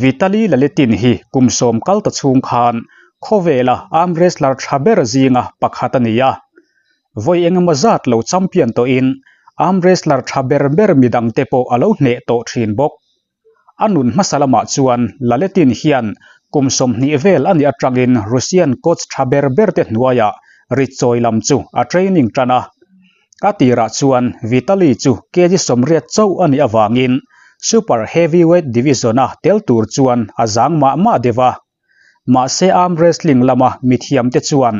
Vitaly Laletin hi kum sawm kal ta chhung khan khawvela arm wrestler tha ber zinga pakhat a ni a. Vawi engemaw zat lo champion tawhin arm wrestler tha ber ber midangte pawh a lo hneh tawh thin bawk. A nun hmasa lamah chuan Laletin hian kum 20 vel a nih atangin Russian coach tha ber ber te hnuaiah rit chawi lam chu a training tan a. A tirah chuan Vitaly chu kg 80 chauh a nih avangin super heavyweight division-a tel tur chuan a zang mah mah deuh a. Mahse arm wrestling lama mithiamte chuan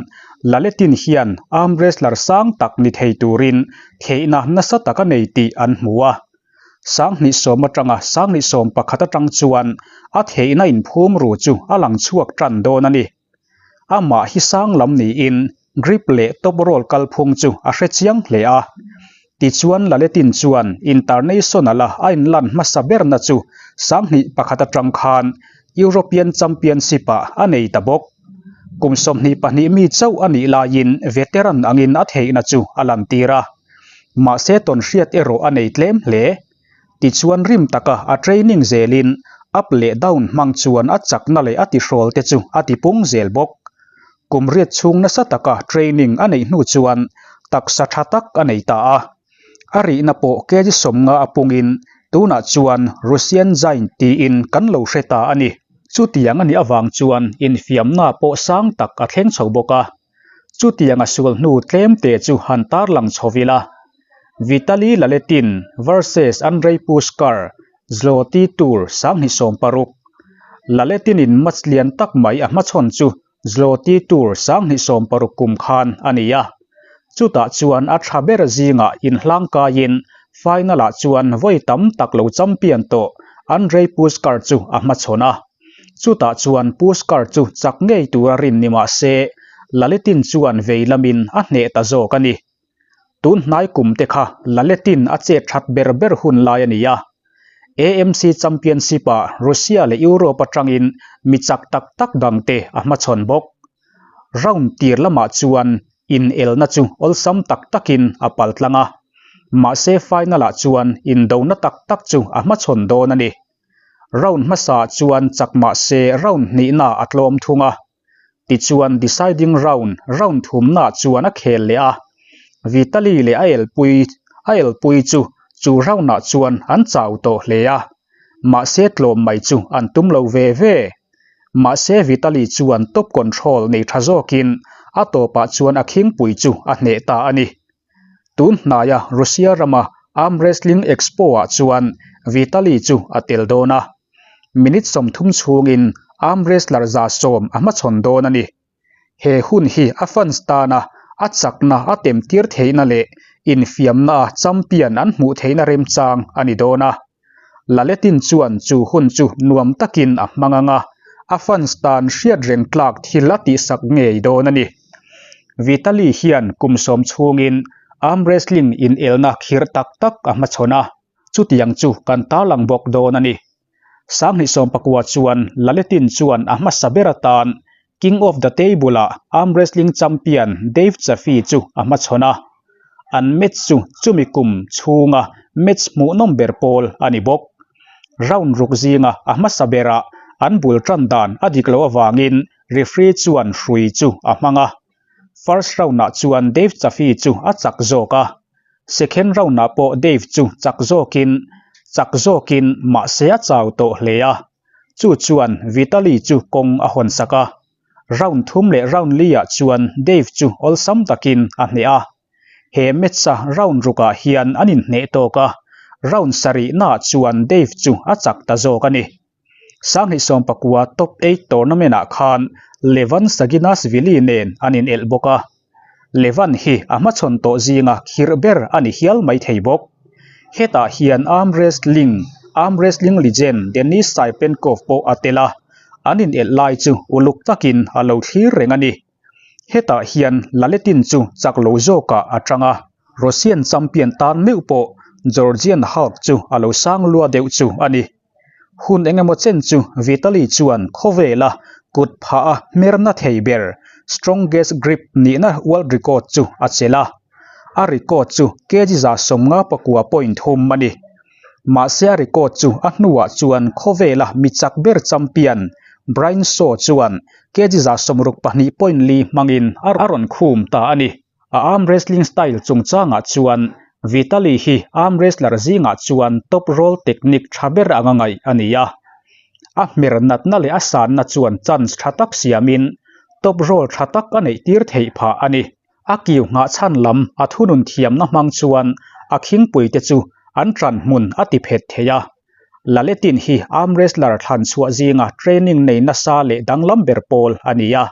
Laletin hian arm wrestler sang tak ni thei turin theihna nasa tak a nei tih an hmu a. 2010 atanga 2021 atang chuan a theihna inphum ru chu a lang chhuak tan dawn a ni. Amah hi sang lam niin grip leh top roll kalphung chu a hre chiang hle a. Tichuan Laletin chuan international-a a inlan hmasa berna chu 2001 atang khan European Championship-ah a nei ta bawk. Kum 22 mi chauh a nih laiin veteran angin a theihna chu a lantir a. Mahse tawnhriat erawh a nei tlem hle. Tichuan rim taka a training zelin up leh down hmang chuan a chakna leh a tihrawl te chu a tipung zel bawk. Kum riat chhung nasa taka training a neih hnu chuan taksa tha tak a nei ta a. A rihna pawh kg 50 a pungin tunah chuan Russian Giant tiin kan lo hre ta a ni. Chutiang a nih avang chuan infiamna pawh sang tak a thleng chho bawk a. Chutiang a sual hnu tlem te chu han tarlang chho ila. Vitaly Laletin versus Andrei Pushkar Zloty Tur 2016. Laletin in match lian tak mai a hmachhawn chu Zloty Tur 2016 kum khan a ni a. Chutah chuan a tha ber zingah inhlang kaiin final-ah chuan vawi tam tak lo champion tawh Andrei Pushkar chu a hmachhawn a. Chutah chuan Pushkar chu chak ngei tura rin ni mah se Laletin chuan vei lamin a hneh ta zawk a ni. Tun hnai kum te kha Laletin a chet that ber ber hun lai a ni a. AMC Championship-ah Russia leh Europe atangin mi chak tak tak dangte a hmachhawn bawk. Round tir lamah chuan inelna chu awlsam tak takin a paltlang a. Mahse final-ah chuan indona tak tak chu a hmachhawn dawn a ni. Round hmasa chuan chak mah se round hnihna a tlawm thung a. Tichuan deciding round, round thumna chuan a khel leh a. Vitaly leh a elpui a elpui chu chu round-ah chuan an chau tawh hle a. Mahse tlawm mai chu an tum lo ve ve. Mahse Vitaly chuan top control nei tha zawkin a tawpah chuan a khingpui chu a hneh ta a ni. Tun hnaia Russia rama Arm Wrestling Expo-ah chuan Vitaly chu a tel dawn a. Minute 30 chhungin arm wrestler 110 a hmachhawn dawn a ni. He hun hi a fans tana a chakna a temtir theihna leh infiamna a champion an hmuh theihna remchang a ni dawn a. Laletin chuan chu hun chu nuam takin a hmang anga a fans tan hriat reng tlak thil a tihsak ngei dawn a ni. Vitaly hian kum 10 chhungin arm wrestling inelna khirh tak tak a hmachhawn a, chutiang chu kan tarlang bawk dawn a ni. 2019 chuan Laletin chuan a hmasa ber atan King of the Table-ah arm wrestling champion Dave Chaffee chu a hmachhawn a. An match chu chumi kum chhunga match hmuhnawm ber pawl a ni bawk. Round ruk zinga a hmasa berah an bul tan dan a dik lo avangin referee chuan hrui chu a hmang a. First round-ah chuan Dave Chaffee chu a chak zawk a. Second round-ah pawh Dave chu chak zawkin chak zawkin mahse a chau tawh hle a. Chu chuan Vitaly chu kawng a hawn sak a. Round thum leh round li-ah chuan Dave chu awlsam takin a hneh a. He match-a round rukah hian an inhneh tawk a, round sarihnaah chuan Dave chu a chak ta zawk a ni. 2019 top 8 tournament-ah khan Levan Saginashvili nen an inelh bawk a. Levan hi a hmachhawn tawh zinga khirh ber a ni hial mai thei bawk. Hetah hian arm wrestling arm wrestling legend Denis Cyplenkov pawh a tel a, an inelh lai chu uluk takin a lo thlir reng a ni. Hetah hian Laletin chu chak lo zawkah a tang a, Russian champion tan meuh pawh Georgian Hulk chu a lo sang lua deuh chu a ni. Hun engemaw chen chu Vitaly chuan khawvela kut phah a hmerna thei ber strongest grip nihna world record chu a chelh a. A record chu kg 59.3 a ni. Mahse a record chu a hnuah chuan khawvela mi chak ber champion Brian Shaw chuan kg 62.4 hmangin a rawn khum ta a ni. A arm wrestling style chungchangah chuan Vitali hi arm wrestler zingah chuan top roll technique tha ber anga ngaih a ni a. A hmer natna leh a sanna chuan chance tha tak siamin top roll tha tak a neih tir theih phah a ni. A kiu nghah chhan lam a thunun thiamna hmang chuan a khingpuite chu an ṭan hmun a ti phet thei a. Laletin hi arm wrestler thlan chhuah zinga training nei nasa leh danglam ber pawl a ni a.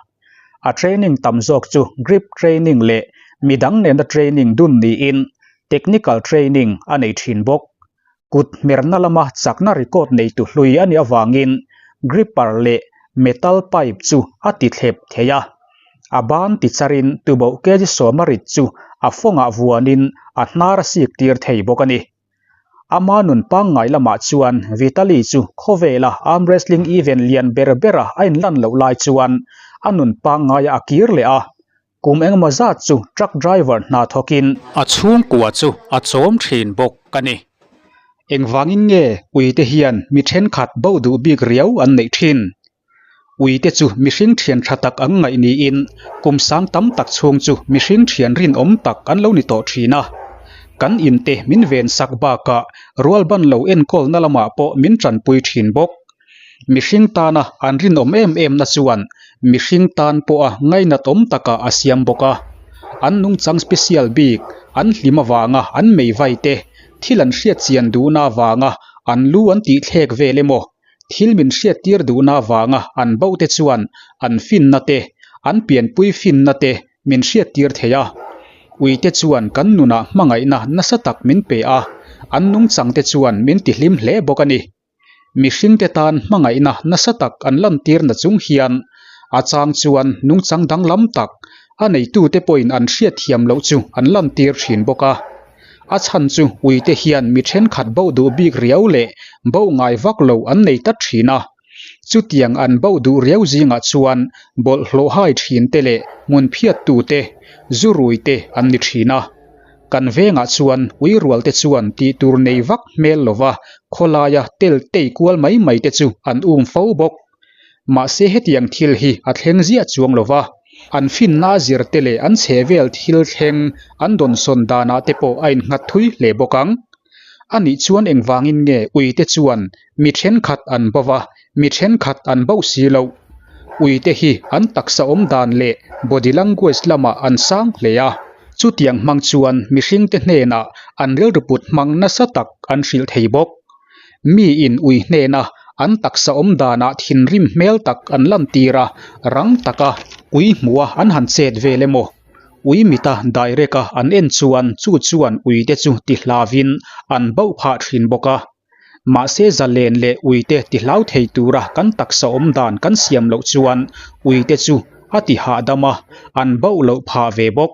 A training tam zawk chu grip training leh midang nena training dun niin technical training a nei thin bawk. Kut hmerna lama chakna record neitu hlui a nih avangin gripper leh metal pipe chu a ti thlep thei a. A ban ti charin tuboh kg sawma rit chu a fawngah vuanin a hnar a sik tir thei bawk a ni. Ama nun pangngai lamah chuan Vitali chu khawvela arm wrestling event lian ber bera a inlan loh lai chuan a nun pangngaiah a kir leh a, kum engemaw zat chu truck driver hna thawkin a chhungkua chu a chawm thin bawk a ni. Engvangin nge uite hian mi thenkhat bo duh bik riau an neih thin? Uite chu mihring thian tha tak an ngaih niin kum sang tam tak chhung chu mihring thian rinawm tak an lo ni tawh thin a. Kan inte min ven sak bakah rualban lo enkawlna lamah pawh min tanpui thin bawk. Mihring tana an rinawm em em na chuan mihring tan pawha ngainatawm takah a siam bawk a. An nungchang special bik an hlim avanga an meivai te, thil an hriatchian duhna avanga an lu an tihthlek vel emaw, Thil min hriattir duhna avanga an boh te chuan an finna te, an pianpui finna te min hriattir thei a. Uite chuan kan nunah hmangaihna nasa tak min pe a, an nungchang te chuan min tihlim hle bawk a ni. Mihringte tan hmangaihna nasa tak an lantirna chung hian a chang chuan nungchang danglam tak a neitute pawhin an hriatthiam loh chu an lantir thin bawk a. A chhan chu uite hian mi thenkhat boh duh bik riau leh boh ngai vak lo an nei tlat thin a. Chutiang an boh duh riau zingah chuan bawlhhlawh hai thin te leh hmun phiattu te, zu rui te an ni thin a. Kan vengah chuan ui rual te chuan tih tur nei vak hmel lova khawlaia tel tei kual mai mai te chu an um fo bawk. Mahse hetiang thil hi a thleng ziah chuang lo va, an finna a zir te leh an chhe vel thil thleng an dawnsawn danah te pawh a innghat thui hle bawk ang. A nih chuan engvangin nge uite chuan mi thenkhat an bo va, mi thenkhat an bo si loh? Uite hi an taksa awm dan leh body language lamah an sang hle a, chutiang hmang chuan mihringte hnenah an rilru put hmang nasa tak an hrilh thei bawk. Mi in ui hnena an taksa awm danah thinrim hmel tak an lantir a, rang taka ui hmuha an han chet vel emaw? Ui mita direct a an en chuan chu chuan uite chu ti hlavin an bauh phah thin bawk a. Mahse zalen leh uite ti hlau thei tura kan taksa awm dan kan siam loh chuan uite chu a ti hahdam a, an bauh loh phah ve bawk.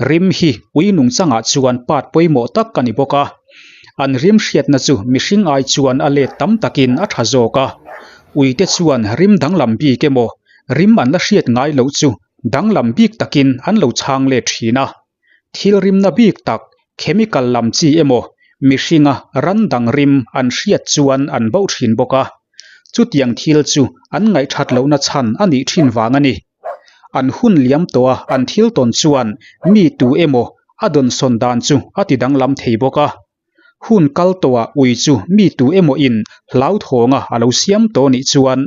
Rim hi ui nungchangah chuan part pawimawh tak a ni bawk a, an rim hriatna chu mihring ai chuan a let tam takin a tha zawk a. Uite chuan rim danglam bik emaw, rim an la hriat ngai loh chu danglam bik takin an lo chhang let thin a. Thil rimna bik tak, chemical lam chi emaw, mihringa ran dang rim an hriat chuan an boh thin bawk a. Chutiang thil chu an ngaihthat lohna chhan a nih thin vang a ni. An hun liam tawh a, an thil tawn chuan mi tu emaw a dawnsawn dan chu a ti danglam thei bawk a. Hun kal tawhah ui chu mi tu emaw in hlauthawnga a lo siam tawh nih chuan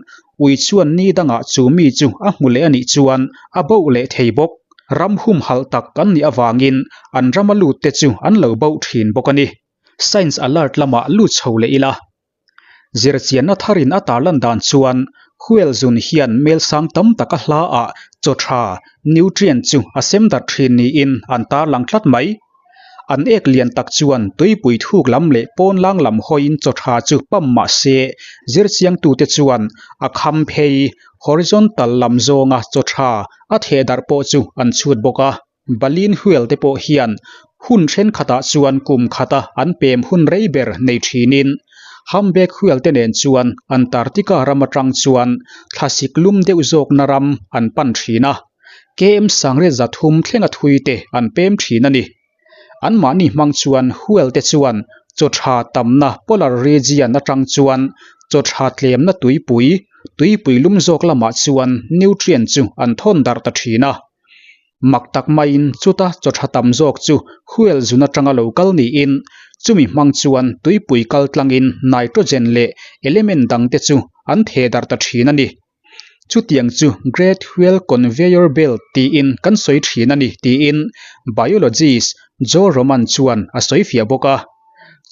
ui chuan ni dangah chu mi chu a hmu leh a nih chuan a boh leh thei bawk. Ram humhalh tak an nih avangin an rama lut te chu an lo boh thin bawk a ni. Science alert lamah lut chho leh ila. Zirchianna tharin a tarlan dan chuan Whale zun hian mel sang tam taka hla ah chaw tha, nutrient, chu a sem darh thin niin an tarlang tlat mai. An ek lian tak chuan tuipui thuk lam leh pawnlang lam hawiin chaw tha chu pump mah se zirchiangtute chuan a kham phei, horizontal, lam zawnga chaw tha a theh darh pawh chu an chhut bawk a. Balin whale te pawh hian hun thenkhatah chuan kum khata an pem hun rei ber nei thinin humpback whale te nen chuan Antarctica ram atang chuan thlasik lum deuh zawkna ram an pan thin a, KM sangriat 300 thlenga thui te an pem thin a ni. Anmahni hmang chuan whale te chuan Chaw tha tamna polar region atang chuan chaw tha tlemna tuipui, tuipui lum zawk lamah chuan nutrient chu an thawn darh ta thin a. Mak tak maiin chuta chaw tha tam zawk chu whale zun atanga lo kal niin chumi hmang chuan tuipui kal tlangin nitrogen leh element dangte chu an theh darh ta thin a ni. Chutiang chu Great Whale Conveyor Belt tiin kan sawi thin a ni tiin biologist Joe Roman chuan a sawi fiah bawk a.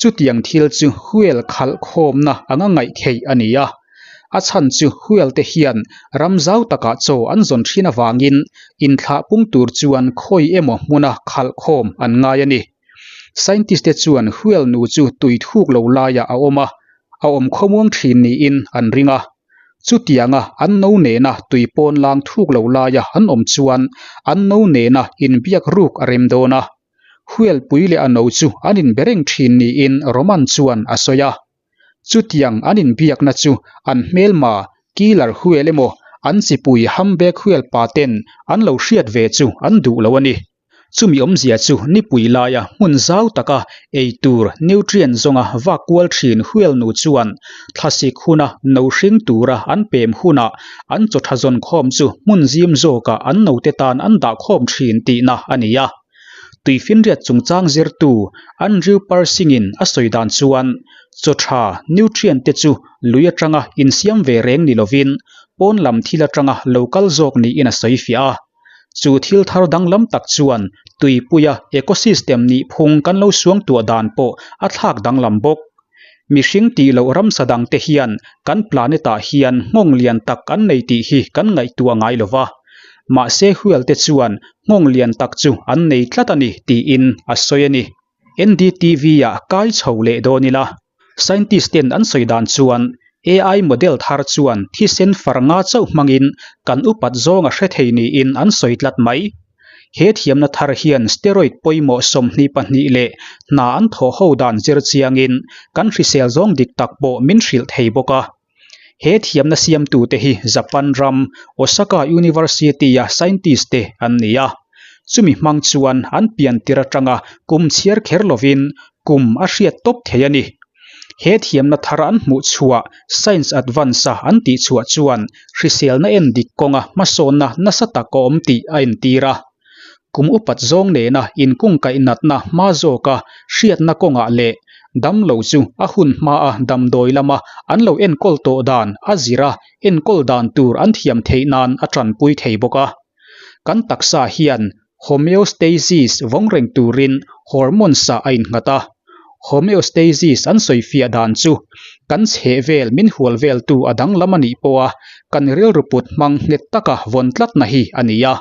Chutiang thil chu whale khalh khawmna anga ngaih theih a ni a. A chhan chu whale te hian ram zau takah chaw an zawn thin avangin inthlah pung tur chuan khawi emaw hmuna khalh khawm an ngai a ni. Scientist te chuan whale nu chu tui thuk lo laiah a awm a, a awm khawmuang thin niin an ring a. Chutianga an no nena tui pawn lang thuk lo laia an awm chuan an no nena inbiak ruk a rem dawn a. Whale pui leh a no chu an inbe reng thin niin Roman chuan a sawi a. Chutiang an inbiakna chu an hmelma Killer Whale emaw an chipui Humpback Whale pa ten an lo hriat ve chu an duh lo a ni. Chumi awmzia chu nipui laia hmun zau taka ei tur nutrient zawnga vak kual thin whale nu chuan thlasik huna no hring tura an pem hunah an chaw tha zawn khawm chu hmun zim zawkah an note tan an dah khawm thin tihna a ni a. Tuifinriat chungchang zirtu Andrew Parsing-in a sawi dan chuan chaw tha nutrient te chu lui atanga insiam ve reng ni lovin pawn lam thil atanga lo kal zawk niin a sawi fiah a. Chu thil thar danglam tak chuan tuipuia ecosystem nih phung kan lo suang tuah dan pawh a thlak danglam bawk. Mihring tih loh ramsa dangte hian kan planet-ah hian nghawng lian tak an nei tih hi kan ngaihtuah ngai lo va. Mahse whale te chuan nghawng lian tak chu an nei tlat a ni tiin a sawi a ni. NDTV-ah kai chho leh dawn ila. Scientist ten an sawi dan chuan AI model thar chuan thisen far nga chauh hmangin kan upat zawng a hre thei niin an sawi tlat mai. He thiamna thar hian steroid pawimawh 22 leh hna an thawh ho dan zir chiangin kan hrisel zawng dik tak pawh min hrilh thei bawk a. He thiamna siamtute hi Japan ram Osaka University-a scientist te an ni a. Chumi hmang chuan an pian tir atanga kum chhiar kher lovin kum a hriat tawp thei a ni. He thiamna thar an hmuh chhuah Science Advance-a an tih chhuah chuan hriselna en dik kawnga hmasawnna nasa tak a awm tih a entir a. Kum upat zawng nena inkungkaih natna hma zawka hriatna kawngah leh damlo chu a hun hmaa damdawi lama an lo enkawl tawh dan a zira enkawl dan tur an thiam theih nan a tanpui thei bawk a. Kan taksa hian homeostasis vawng reng turin hormones ah a innghat a. Homeostasis an sawi fiah dan chu kan chheh vel min hual veltu a danglam a nih pawha kan rilru put hmang nghet taka vawn tlatna hi a ni a.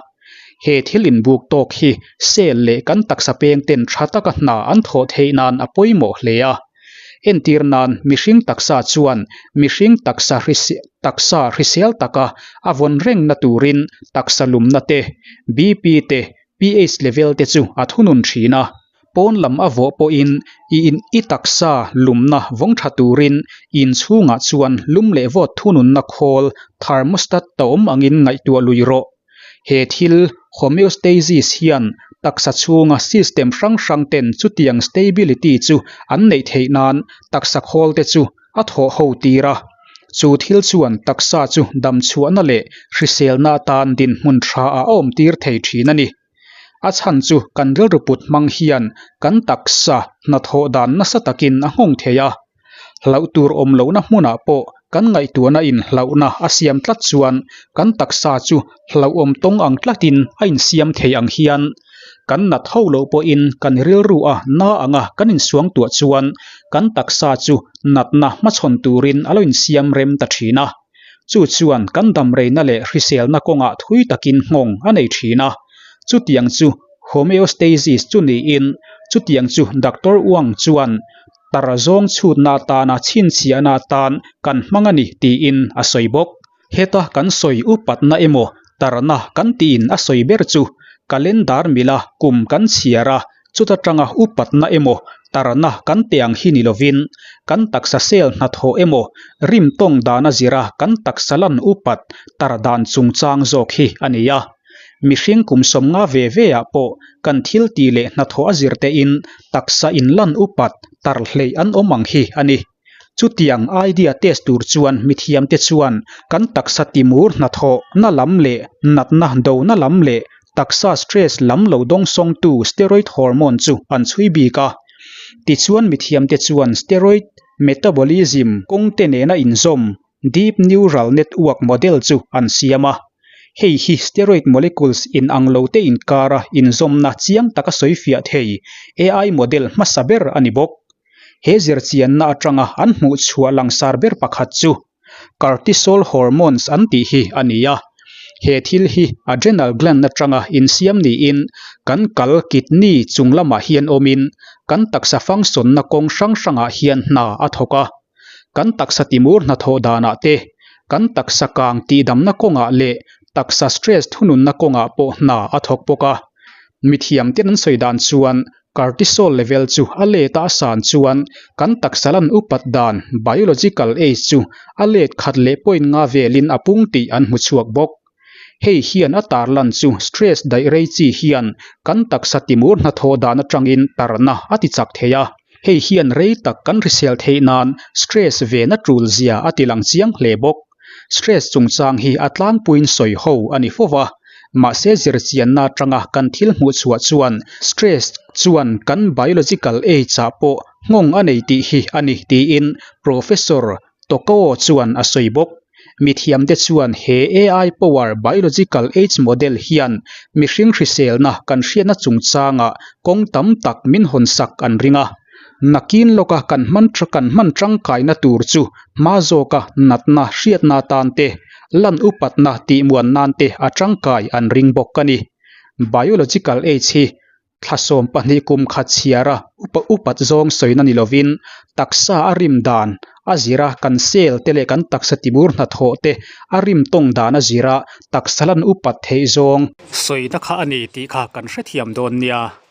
He thil inbuk tawk hi cell leh kan taksa peng ten tha taka hna an thawh theih nan a pawimawh hle a. Entir nan mihring taksa chuan mihring taksa taksa hrisel taka a vawn rengna turin taksa lumna te, BP te, pH level te chu a thunun thin a. Pawn lam a vawh pawhin i in i taksa lumna vawng tha turin inchhungah chuan lum leh vawt thununna khawl thermostat ta awm angin ngaihtuah lui rawh. He thil homeostasis hian taksa chhunga system hrang hrang ten chutiang stability chu an neih theih nan taksa khawl te chu a thawh ho tir a. Chu thil chuan taksa chu damchhuahna leh hriselna atan dinhmun tha a awm tir thei thin a ni. A chhan chu kan rilru put hmang hian kan taksa hnathawh dan nasa takin a nghawng thei a. Hlauh tur awm lohna hmunah pawh kan ngaihtuahna in hlauhna a siam tlat chuan kan taksa chu hlauhawm tawng ang tlatin a insiam thei ang hian kan nat ho loh pawhin kan rilru a na anga kan insuangtuah chuan kan taksa chu natna hmachhawn turin a lo insiam rem ta thin a. Chu chuan kan damreina leh hriselna kawngah thui takin nghawng a nei thin a. Chutiang chu homeostasis chu niin chutiang chu Doctor Wang chuan tar zawng chhutna atana chhinchhiahna atan kan hmang a ni tiin a sawi bawk. Heta kan sawi upatna emaw tarna kan tiin a sawi ber chu calendar mila kum kan chhiar a, chuta tanga upatna emaw tarna kan teh ang hi ni lovin kan taksa cell hnathawh emaw rim tawng dana zira kan taksa lan upat tar dan chungchang zawk hi a ni a. Mihring kum 50 ve ve ah pawh kan thil tih leh hnathawh a zir tein taksa inlan upat tar hleih an awm ang hi a ni. Chutiang idea test tur chuan mithiamte chuan kan taksa timur hnathawh na lam leh natna dona lam leh taksa stress lam lo dawngsawngtu steroid hormone chu an chhui bik a. Tichuan mithiamte chuan steroid metabolism kawngte nena inzawm deep neural network model chu an siam a. Hei hi steroid molecules inang lote inkara inzawmna chiang taka sawifiah thei AI model hmasa ber a ni bawk. He zirchianna atanga an hmuh chhuah langsar ber pakhat chu cortisol hormones an tih hi a ni a. He thil hi adrenal gland atanga insiam niin kan kal, kidney, chung lamah hian awmin kan taksa function-na kawng hrang hrangah hian hna a thawk a. Kan taksa timur hnathawh danah te, kan taksa kang tihdamna kawngah leh taksa stress thununna kawngah pawh hna a thawk bawk a. Mithiamten an sawi dan chuan Cortisol level chu a let a san chuan kan taksa lan upat dan, biological age, chu a let khat leh point nga velin a pung tih an hmu chhuak bawk. Hei hian a tarlan chu stress daih rei chi hian kan taksa timur hnathawh dan atangin tarna a ti chak thei a. Hei hian rei tak kan hrisel theih nan stress vena tul zia a ti lang chiang hle bawk. Stress chungchang hi a tlangpuiin sawi ho a ni fo va, mahse zirchianna atanga kan thil hmuh chhuah chuan stress chuan kan biological age-ah pawh nghawng a nei tih hi a ni tiin Professor Tokao chuan a sawi bawk. Mithiamte chuan he AI power biological age model hian mihring hriselna kan hriatna chungchangah kawng tam tak min hawnsak an ring a. Nakin lawka kan hman kan hman tangkaina tur chu hma zawka natna hriatna atan te, lan upatna tihmuan nan te a tangkai an ring bawk a ni. Biological age hi thla 12 kum khat chhiara upa upat zawng sawina ni lovin taksa a rim dan a zira kan cell te leh kan taksa timur hnathawh te a rim tawng dan a zira taksa lan upat theih zawng sawina kha a ni tih kha kan hrethiam dawn nia.